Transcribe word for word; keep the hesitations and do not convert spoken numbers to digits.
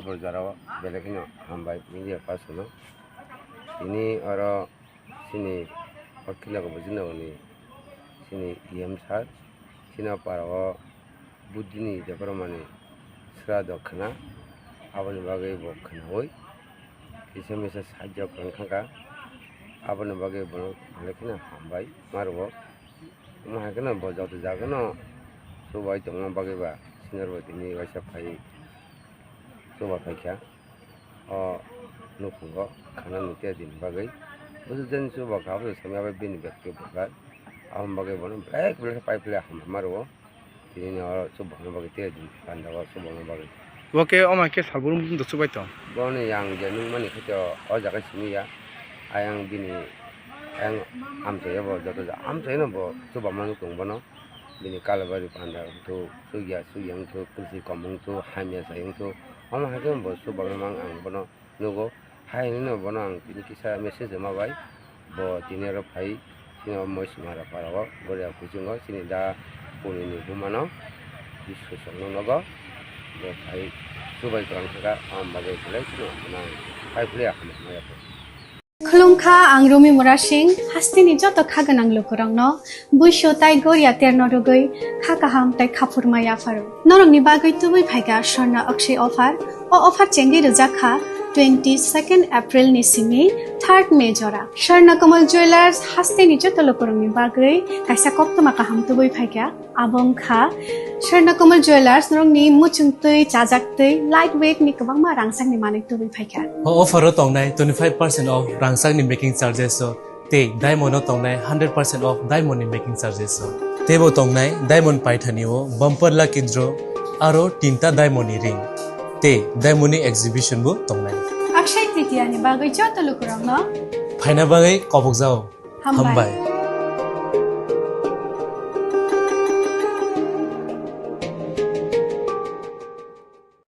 O jora o belai kheno hambai media person no. Tini oro chini o Kinago Bujinogoni chini E M sir, chini o para o Buddhini Debbarmani srado khna, aboni bagwi bo khnaui kisa misa sahajyo kwrwng kha kha. Aboni bagwi bono belai kheno hambai ma rwo. Omo hai kheno bo joto jaga no chubai tongma bagwi ba senior bai tini waisa phai chuba phaikha o nukhungo khana nukya din bagwi. Busu jani chuba kha, busu samya bai bini bekti bwkha. Aboni bagwi bono belai belai pai phle hambai ma rwo. Tini ni oro chuba bagwi tei din panda o chuba bagwi. Bo khe omo hai khe salbrum do chubai tong. Boni yang je nung mani khe to o jaga simi ya. Ayang bini ayang amchai bo joto ja amchai no bo chuba manu tong bono. Bini kalabari panda wngthu, sugya sugya wngthu, kwrwi kom wngthu, hamya sai wngthu, omo hai khe bo chuba mang ang bono nugo. Hai hinwi no bono ang tini kisa message rwma bai, bo tini oro phai, chini o Moisimara para o, Goria kuchungo, chini da Puni ni buma no, Bisku songno nogo, bo phai chubai kwrwng kha kha, am bagwi belai kheno bono ang phai philwi akhama maya kho. Khulumkha, ang Rumi Murasing, hasteni joto kha gwnang lukurokno buisu tai goria terno rwgwi kha kaham tai khaphurma yapharo. Norokni bagwi tubui phaikha Swarna Akshay offer. O offer chengwi rwjak kha twenty second April ni simi third May jora. Swarna Kamal Jewellers hasteni joto lukurokni bagwi kaisa koktwma kaham tubui phaikha. Abo wngkha Swarna Kamal Jewellers, norokni muchung twi, chajak twi, light weight ni kwbangma rangchakni manwi tubui phaikha. O offer o tongnai twenty five percent off rangchakni making charges o, tei diamond o tongnai hundred percent off diamond ni making charges o. Teibo tongnai diamond paithani o bumper lucky draw aro tinta diamond ni ring tei diamond ni exhibition bo tongnai. Akshay Tritiya ni bagwi joto lukurokno phaina bagwi kobokjao. Hambai. Hambai.